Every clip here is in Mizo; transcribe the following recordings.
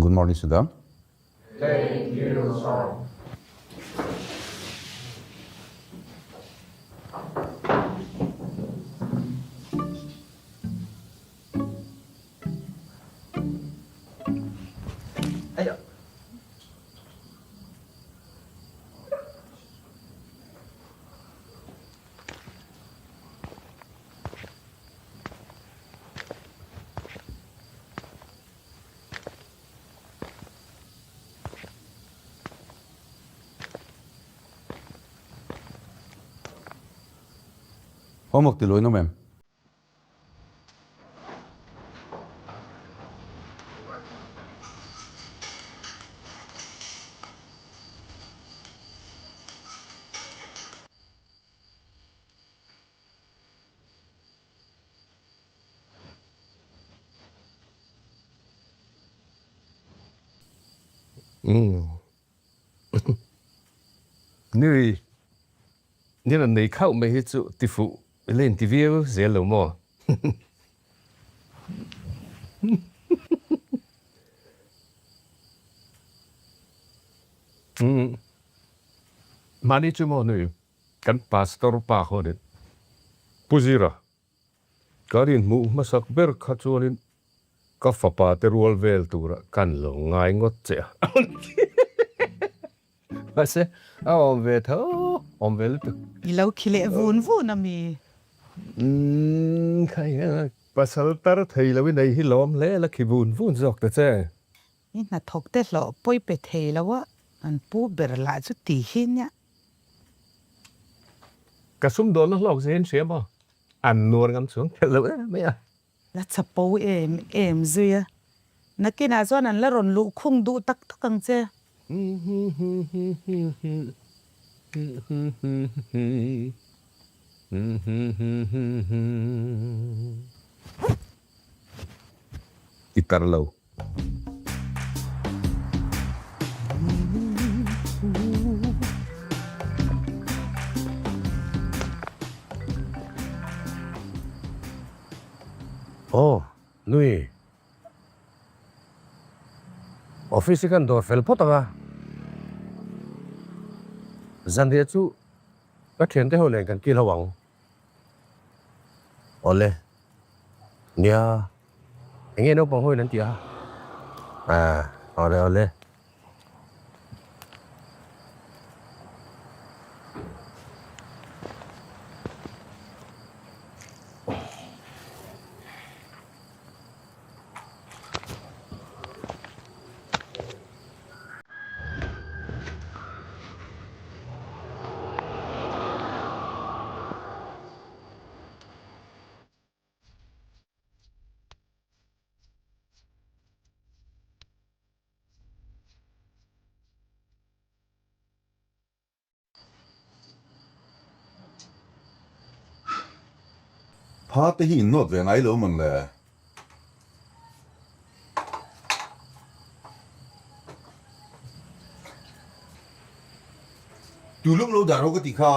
Good morning Sudha. Thank you sir. Homework ti luin awm em? Nui, ni rawn nei khauh mai hi chu ti fuh i la inti viau zel lo maw? Mahni chu maw nui, kan pastor pa khaw nen Pu Zira Kan inhmuh hmasak ber kha chuanin ka fapa te rual vel tura kan lo ngai ngawt che a. Mahse, a awm ve tho, awm ve lutuk. I lo khi leh vun vun a mi? Umm, kha hian pasal tar thei lo i nei hi lawm hle la khi vun vun zawk ta che. I hnathawk te hlawh pawi pe thei lo a, an pu ber lah chu ti hi nia. Ka sumdawnna hlawk zia in hria maw? An nuar ngam chuang khelh lo em mai a. La chapo em em zui a. Nakinah chuan an la rawn luh khung duh tak tak ang che. I tar lo. Aw, nui. Office hi kan dawr fel phawt ang a. Zanriah chu ka thiante ho nen kan kil ho ang. Awle. Nia, enge naupang hawiin an ti a? Aaa, awle awle. Pha te hi in nawt ve ngai lo mawn le. Tulum lo dah rawh ka ti kha.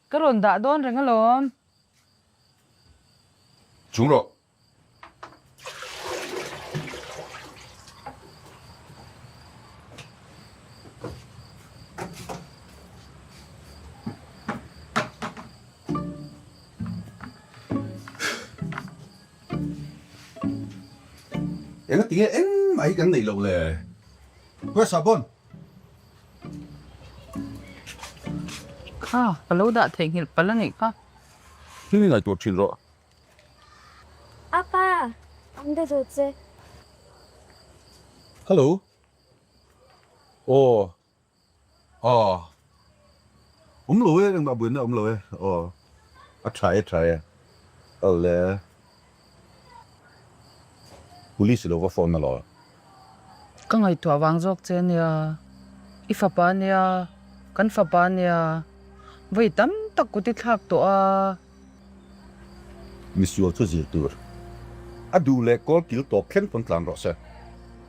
Ka rawn dah dawn reng alawm. Chung rawh. Enga tinge engmah hi kan neih loh le? Khawi sahbawn? Kha, ka lo dah theihnghilh palh a nih kha. Thil i ngaihtuah thin rawh. Apa, an be duh che. Hello. Aw. Aw. Awm lo e, engmah buaina awm lo e. Aw. A tha e, tha e. Awle. Police i lo va phone alaw? Ka ngaihtuah vang zawk che ania, i fapa ania, kan fapa ania, vawi tam tak kut i thlak tawh a. Misual chu zir tur a duh leh kawl kil tawp thleng pawn tlan rawh se.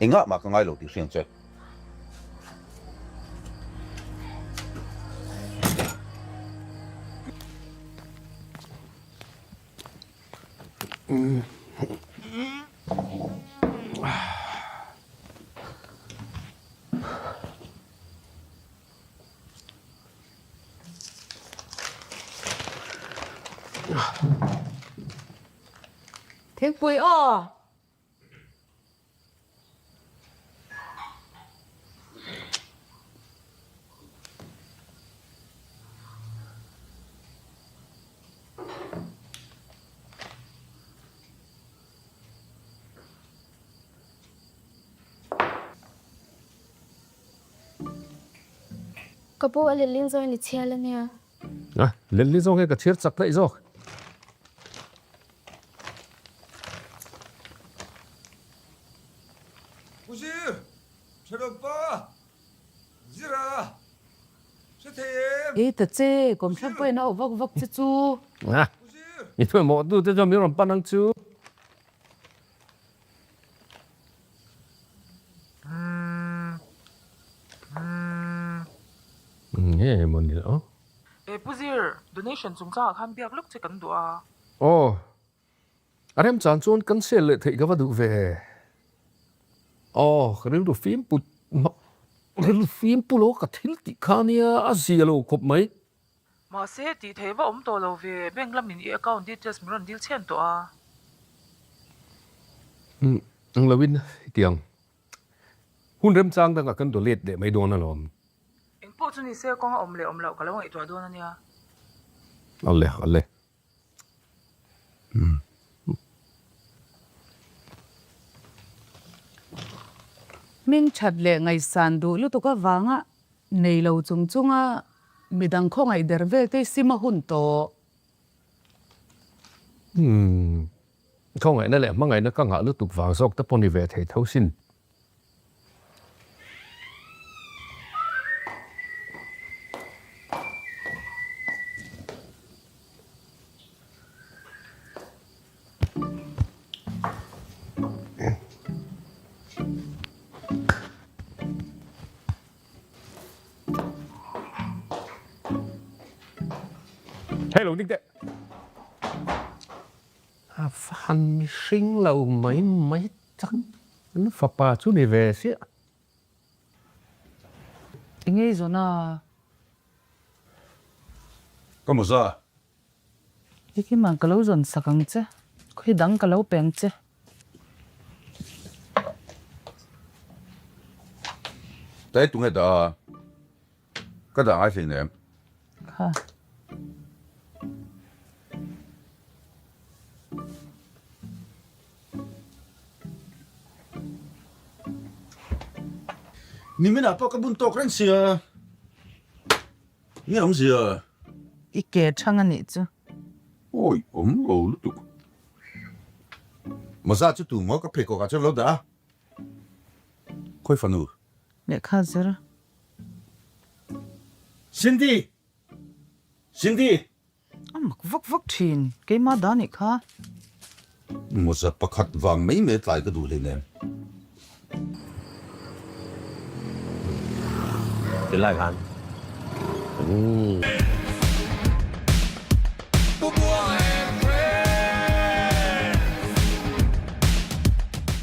Engah mah ka ngai lo tih hriang che. Thingpui aw! Ka pu a letling zawng in i chhiar la nia. A, letling zawng hi ka chhiar chak daih zawk. Pu Zir, Thenawmpa, Zira, hre thei em? Ei ta che, kawmthlang pawhin a aw vak vak che chu. A, i thuamhmawh tu te chuan min rawn pan ang chu. Nge mawni aw? E Pu Zir, donation chungchangah khan biak lawk che kan duh a. Aw, a remchan chuan kan sel leh theih ka va duh ve. Aw, ka rilru fim put mak, rilru fim pu lo ka thil tih kha nia a zia lo khawp mai. Mahse, tih theih va awm tawh lo ve, bank lamin i account details min rawn dil chhian tawh a. Umm, ang loin hetiang hun remchang dangah kan dawlet leh mai dawn alawm. Engpawh chu nise kawng a awm leh awm loh ka lo ngaihtuah dawn a nia. Awle, awle. Umm. Hming that leh ngaihsan duh lutuk avanga nei lo chung chunga midang khawngaih der vel te sim a hun tawh. Umm. Khawngaihna leh hmangaihna ka ngah lutuk vang zawk te pawh ni ve thei tho sin. Hei lo ding teh. A va han mihring lo mai mai tak. An fapa chu ni ve siah. Enge i zawn a? Ka mawza. Hekima ka lo zawn sak ang che. Khawi dang ka lo pe ang che. Tlai tunge dah a? Ka dah ngai hleinem. Kha. Niminah pawh ka bun tawk reng sia. Nge awmzia? I ke thang a nih chu. Awi, awm lo lutuk. Mawza chu tu maw ka pheikhawk ah chuan lo dah a. Khawi fanu? Lehkha zir. Cindy! Cindy! A mak vak vak thin, keimah dah nih kha. Mawza pakhat vang mai mai tlai ka duh hleinem. Ti lai khan.